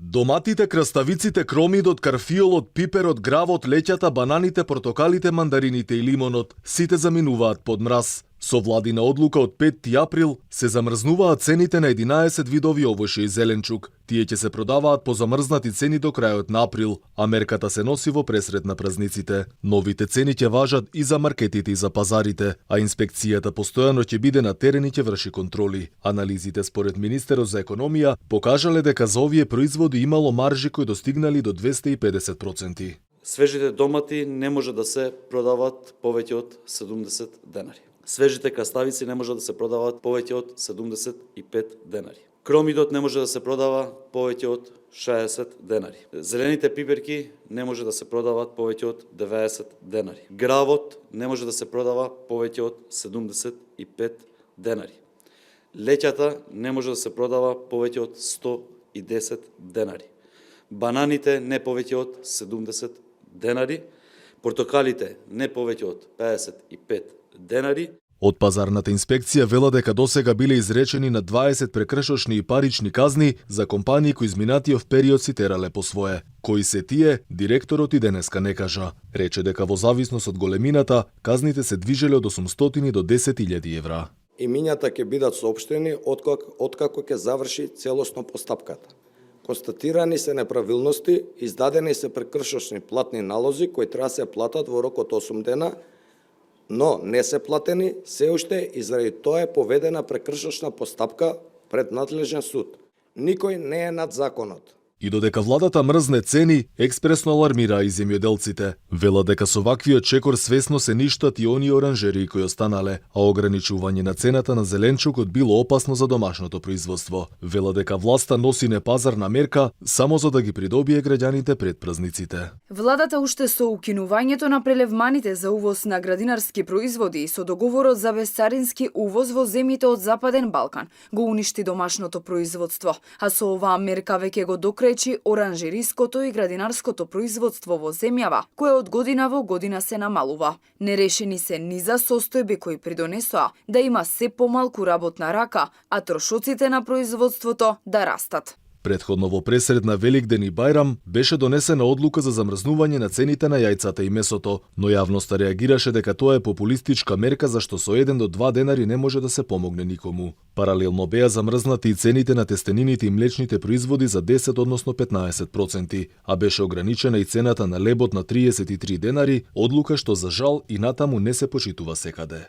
Доматите, краставиците, кромидот, карфиолот, пиперот, гравот, леќата, бананите, портокалите, мандарините и лимонот сите заминуваат под мраз. Со владина одлука од 5 април се замрзнуваат цените на 11 видови овоше и зеленчук. Тие ќе се продаваат по замрзнати цени до крајот на април, а мерката се носи во пресред на празниците. Новите цени ќе важат и за маркетите и за пазарите, а инспекцијата постојано ќе биде на терен и ќе врши контроли. Анализите според Министерот за економија покажале дека за овие производи имало маржи кои достигнали до 250%. Свежите домати не може да се продават повеќе од 70 денари. Свежите краставици не може да се продаваат повеќе од 75 денари. Кромидот не може да се продава повеќе од 60 денари. Зелените пиперки не може да се продаваат повеќе од 90 денари. Гравот не може да се продава повеќе од 75 денари. Леќата не може да се продава повеќе од 110 денари. Бананите не повеќе од 70 денари. Портокалите не повеќе од 55 денари. Од пазарната инспекција вела дека досега биле изречени на 20 прекршочни и парични казни за компании кои изминатиот период си терале по свое. Кои се тие, директорот и денеска не кажа. Рече дека во зависност од големината, казните се движеле од 800 до 10.000 евра. Имињата ќе бидат соопштени откако ќе заврши целосно постапката. Констатирани се неправилности, издадени се прекршочни платни налози кои треба се платат во рок од 8 дена, но не се платени се уште и заради тоа е поведена прекршочна постапка пред надлежен суд. Никој не е над законот. И додека владата мрзне цени, експресно алармира и земјоделците. Вела дека со ваквиот чекор свесно се ништат и оние оранжерии кои останале, а ограничување на цената на зеленчукот било опасно за домашното производство. Вела дека власта носи непазарна мерка само за да ги придобие граѓаните пред празниците. Владата уште со укинувањето на прелевманите за увоз на градинарски производи и со договорот за безцарински увоз во земјите од Западен Балкан го уништи домашното производство, а со оваа мерка веќе го докречи оранжериското и градинарското производство во земјава, кое од година во година се намалува. Нерешени се низа состојби кои придонесоа да има се помалку работна рака, а трошоците на производството да растат. Предходно во пресред на Великден и Бајрам беше донесена одлука за замрзнување на цените на јајцата и месото, но јавноста реагираше дека тоа е популистичка мерка зашто со 1 до 2 денари не може да се помогне никому. Паралелно беа замрзнати и цените на тестенините и млечните производи за 10 односно 15%, а беше ограничена и цената на лебот на 33 денари, одлука што за жал и натаму не се почитува секаде.